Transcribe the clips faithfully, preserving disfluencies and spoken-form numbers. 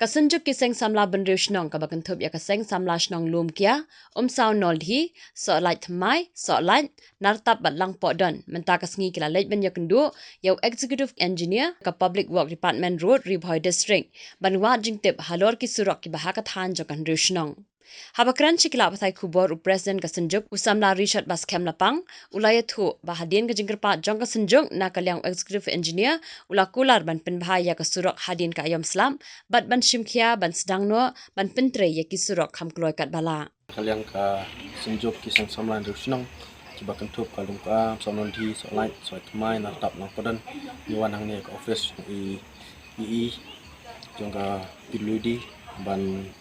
Ka Synjuk ki Seng Samla Bynriew Shnong kaba kynthup ïa ka Seng Samla Shnong Lumkia, Umsaw Noldhi, Sohlait Thymmai, Sohlait, Nartap bad Langpohdon, mynta ka sngi ki la leit ban ïakynduh ïa u Executive Engineer ka Public Work Department Road, Ri Bhoi District, ban wad jingtip halor ki surok kiba ha ka thaiñ jong ka hynriew shnong. Haba kren sha ki lad pathai khubor u President ka Synjuk, u Samla Richard Baskhem Lapang, u la ïathuh ba hadien ka jingkyrpad jong ka Synjuk na ka liang u Executive Engineer, u la kular ban pynbha ïa ka surok hadien ka aïom slap bad ban shim khia ban sdang noh ban pyntrei ïa ki surok kham kloi katba lah. Ka liang ka Synjuk ki Seng Samla Bynriew Shnong, kiba kynthup ka Lumkia, Umsaw Noldhi, Sohlait, Sohlait Thymmai, Nartap, Langpohdon, ngi wan hangne ka office i, i, i jong ka P W D ban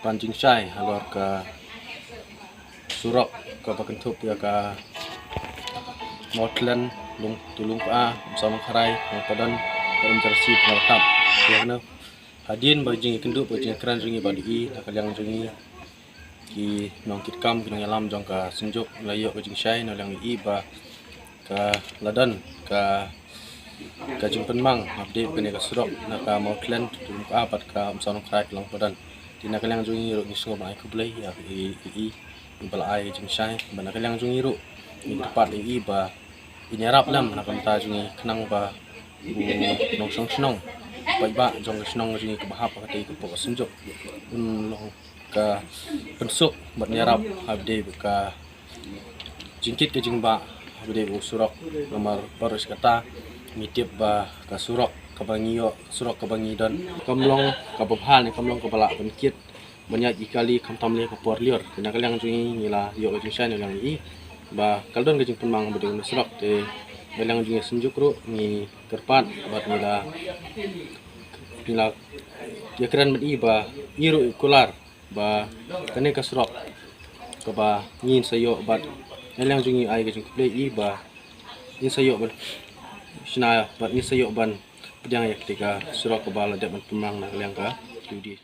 pan jingshai halor ka surok kaba kynthup ïa ka Mawthlien, Lum, to Lumkia, Umsaw Nongkharai, Langpohdon, Umjarsi, Nartap. Ïa kane hadien ba jingïakynduh, ba jingkren jong ngi bad i, na ka liang jong ngi ki nongkitkam, ki nongïalam jong ka Synjuk, la ïoh ka jingshai na liang i ba ka la don ka, ka jingpynmang update kane ka surok na ka Mawthlien to Lumkia bad ka Umsaw Nongkharai to Langpohdon. Te na ka liang jong ngi ruh ngi sngewbha ai khublei ïa i, i, i, i ba la ai jingshai, ba na ka liang jong ngi ruh ngi kyrpad ïa i ba in ïarap lem na ka bynta jong ngi khnang ba u nongshong shnong paidbah jong ka shnong jong ngi kaba hap ha katei ka pok ka Synjuk un long ka pynsuk bad ïarap ha ba dei ka jingkit ka jingbah ha ba dei u surok. Namar baroh shi katta ngi tip ba ka surok kaba ngi ïoh, ka surok kaba ngi don kam long kaba bha ne kam long kaba lah ban kit ban ïaid ki kali khamtam lei ka por lyiur. Te na ka liang jong ngi ngi la ïoh ka jingshai na liang i ba ka la don ka jingpynmang ba dei u surok. Te na liang jong ngi Synjuk ruh ngi kyrpad bad ngi la, ngi la ïakren bad i ba i ruh i kular ba kane ka surok kaba ngin sa ïoh bad na liang jong ngi ai ka jingkhublei i ba ngin sa ïoh ban shna bad ngin sa ïoh ban pdiang ïa katei ka surok kaba la dep ban pynmang na ka liang ka P W D.